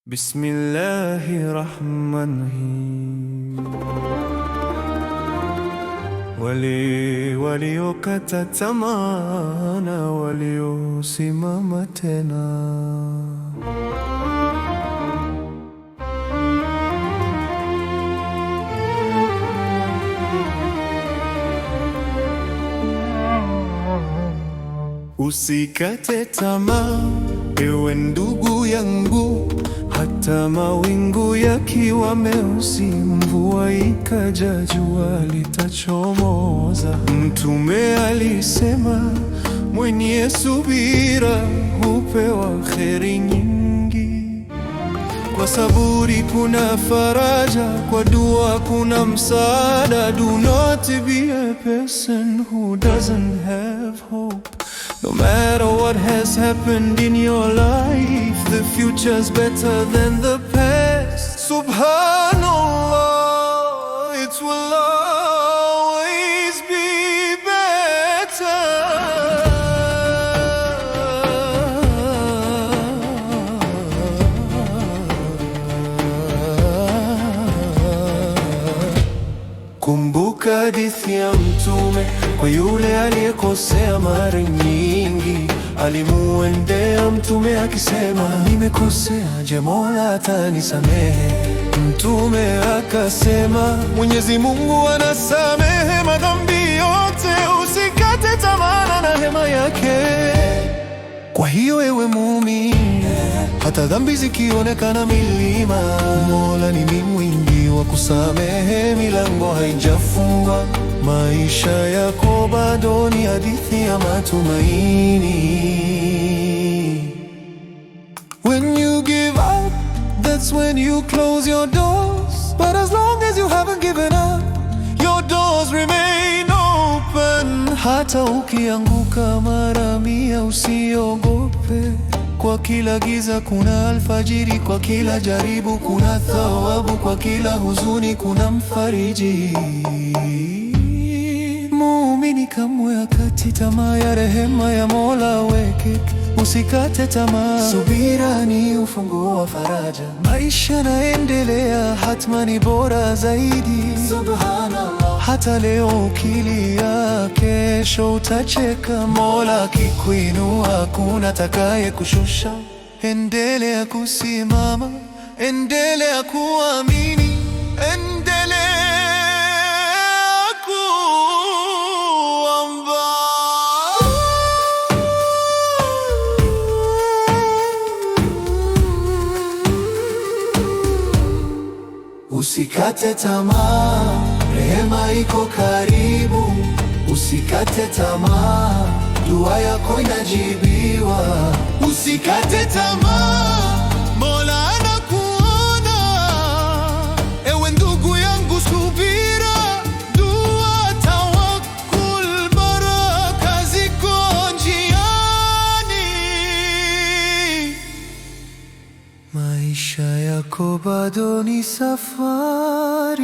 بسم الله الرحمن الرحيم. Wale waliokata tamaa na waliosimama tena. Usikate tamaa, ewe ndugu yangu, hata mawingu yakiwa meusi, mvua ikaja, jua litachomoza. Mtume alisema, mwenye subira hupewa kheri nyingi. Kwa saburi kuna faraja, kwa dua kuna msaada. Do not be a person who doesn't have hope. No matter what has happened in your life, the future's better than the past. Subhanallah, it will always be better. Kumbuka hadithi ya Mtume kwa yule aliyekosea mara nyingi. Alimuendea Mtume akisema, nimekosea, je, Mola atanisamehe? Mtume akasema, Mwenyezi Mungu anasamehe madhambi yote, usikate tamaa na rehema yake. Kwa hiyo ewe muumini, hata dhambi zikionekana milima, Mola ni mwingi wa kusamehe, milango haijafungwa. Maisha yako bado ni hadithi ya matumaini. When you give up, that's when you close your doors. But as long as you haven't given up, your doors remain open. Hata ukianguka mara 100 usiogope. Kwa kila giza kuna alfajiri, kwa kila jaribu kuna thawabu, kwa kila huzuni kuna mfariji. Muumini kamwe hakati tamaa ya rehema ya Mola wake. Usikate tamaa, subira ni ufunguo wa faraja. Maisha yanaendelea, hatma ni bora zaidi. Subhanallah. Hata leo ukilia, kesho utacheka. Mola akikuinua, hakuna atakaye kushusha. Endelea kusimama, endelea kuamini, endelea kuomba. Usikate tamaa, rehema iko karibu. Usikate tamaa, dua yako inajibiwa. Usikate tamaa, Mola anakuona. Ewe ndugu yangu, subira, dua, tawakkul, baraka ziko njiani. Maisha yako bado ni safari.